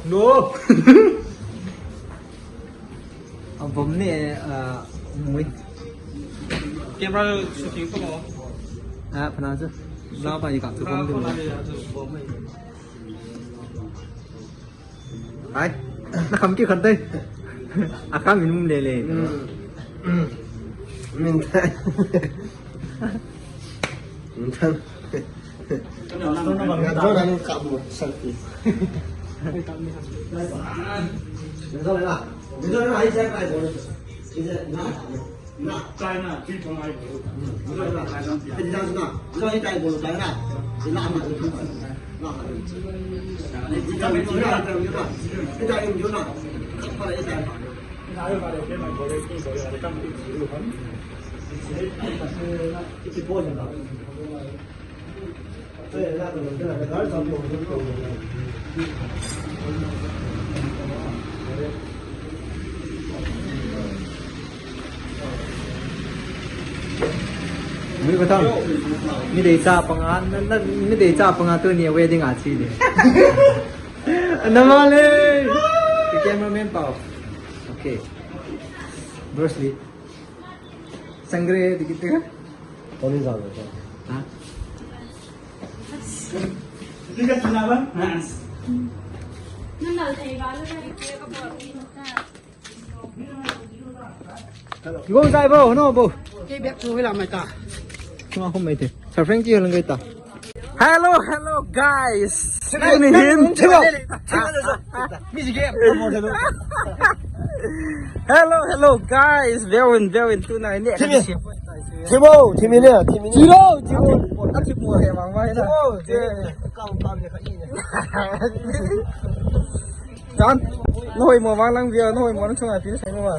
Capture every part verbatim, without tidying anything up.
Go. A bom ni, eh, ah, mui. Camera shooting ko. Ah, pha na chu. Lao pa ni ka chu bom ni. Hai. Na kham ki khan tai. A kham min um le le. Min tai. Min tai. Mui ko tam. Mi dei cha panga, na, na, mi dei cha panga tuni wedding a chi de. Na ma le. Cameraman pao. Okay. Bruce Lee. Sangre dikit ka? Tony Zhao. Ha? Kigon sai bo, no bo. Kei bek chu hila mai ta. Chunga khum mai te. Sir Frankie holang kai ta. Hello, hello, guys. Hello, hello, guys. Veuvin, veuvin, tuna ni. Thimo, thimi ne, thimi ne. Thimo, thimo. Thimo, thimo. Jan, na hoi mo vang lang via, na hoi mo nang chunga pi sai mo ma.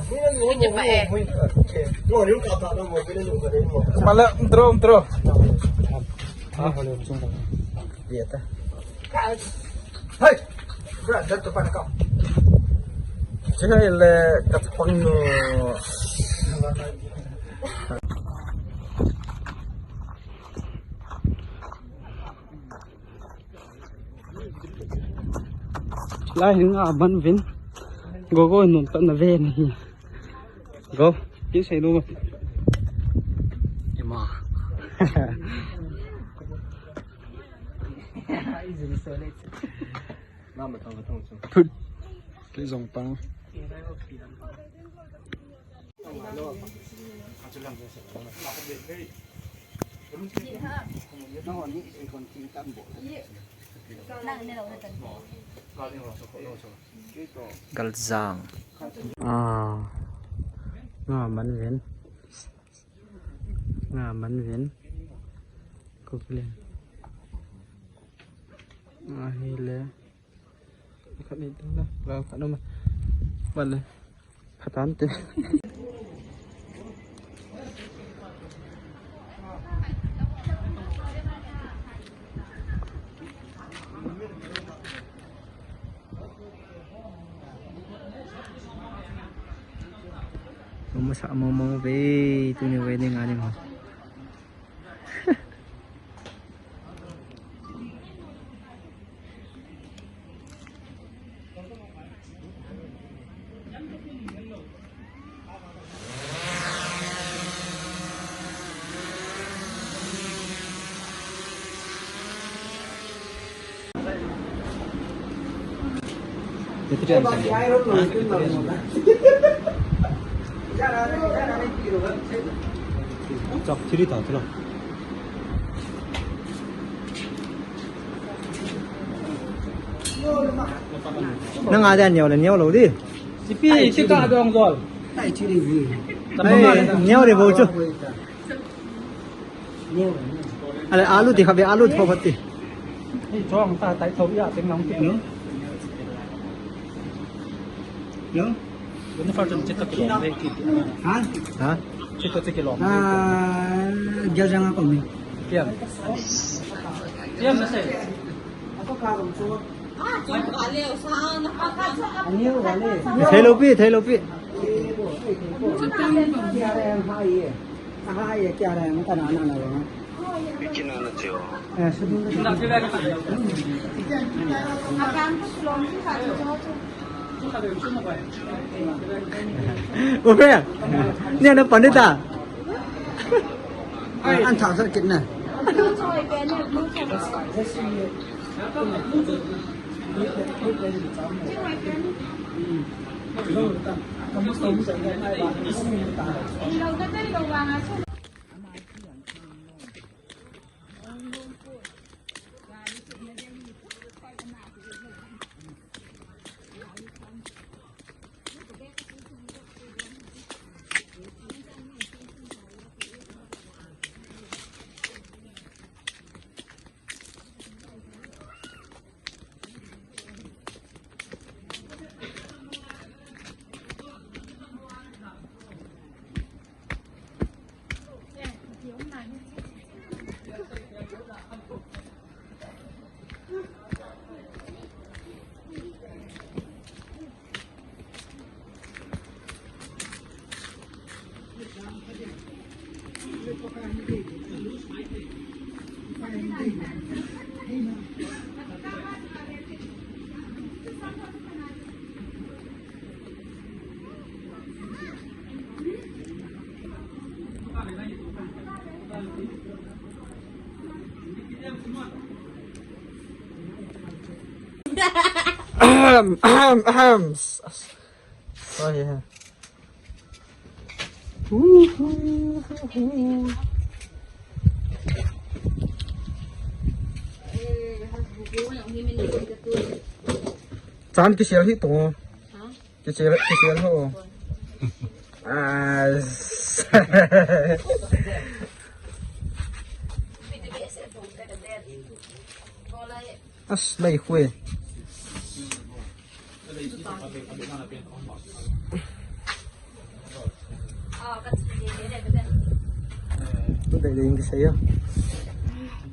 Mala, draw, draw. Ah, hoi chunga. Via ta. Hai. Bra, dat to pa ka. Chile ka pon no. Lai hin nga ban vin. Go go nom ta na ve na hi. Go. Kin sei nom. Ima. Thut. Ki jong pang. Galjang. Ah. Nga man ven. Nga man ven. Kuklen. Nga hi le. Khat ni teng la, la khat no ma. Ban le. Pha tan te. Masa mong mong ve, tuni wedding ani mo. Chok, chiri ta, chilo. Nang a dia neo le neo lo di. Sipi, ti ka dong dol. Tai chiri vi. Neo le bo chu. Ale, alu ti kha ve, alu tho phat ti. Ei, chong ta tai tho ya, teng nang ti ni. Yo. Ini farchan chita kilom ve ki. Ha? Ha? Chita chita kilom. Ah, ja janga ko mi. Kiam. Kiam na se. Ani ho vale. Thei lo pi, thei lo pi. Aha, ye kya raha hai? Main tah na na na. Eh, Upe, ni ana pan ding ta. An thak sa kit na. Ahem, ahem, ahem. Oh, yeah. Chan kisel hi to. Kisel, kisel ho. Ah. As lai khue.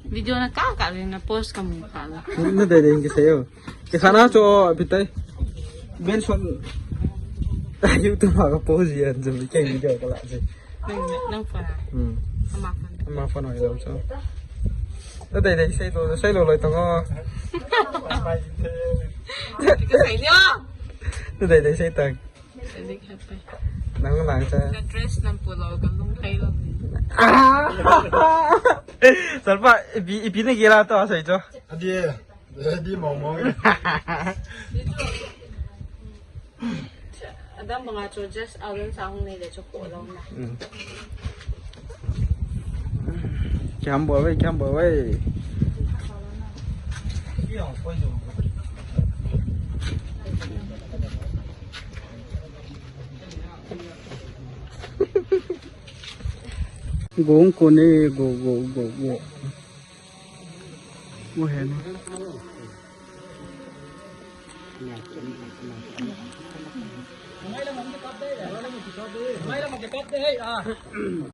Video na ka ka le na post ka mu ka la. Na dai dai kisei o. Ke sana cho bitai. Ben son. YouTube ma ka post yan jam ke video ka la je. Nang, nang phone. Hmm. Ama phone. Ama phone ho lo cho. Na dai dai sei to, sei lo lo to ngo. Ka sei ni o. Na dai dai sei tang. Nang nang cha. Ka dress nang polo ka lung thei lo. Ah! Salpa, ipi, ipi na gila to, asai cho. Adi, adi mong mong. Adam banga cho dress alan sa hung nei le cho ko lo na. Hmm. Kiam bo wei, kiam bo wei. Gong ko ne, go, go, go, go. Mo he ne.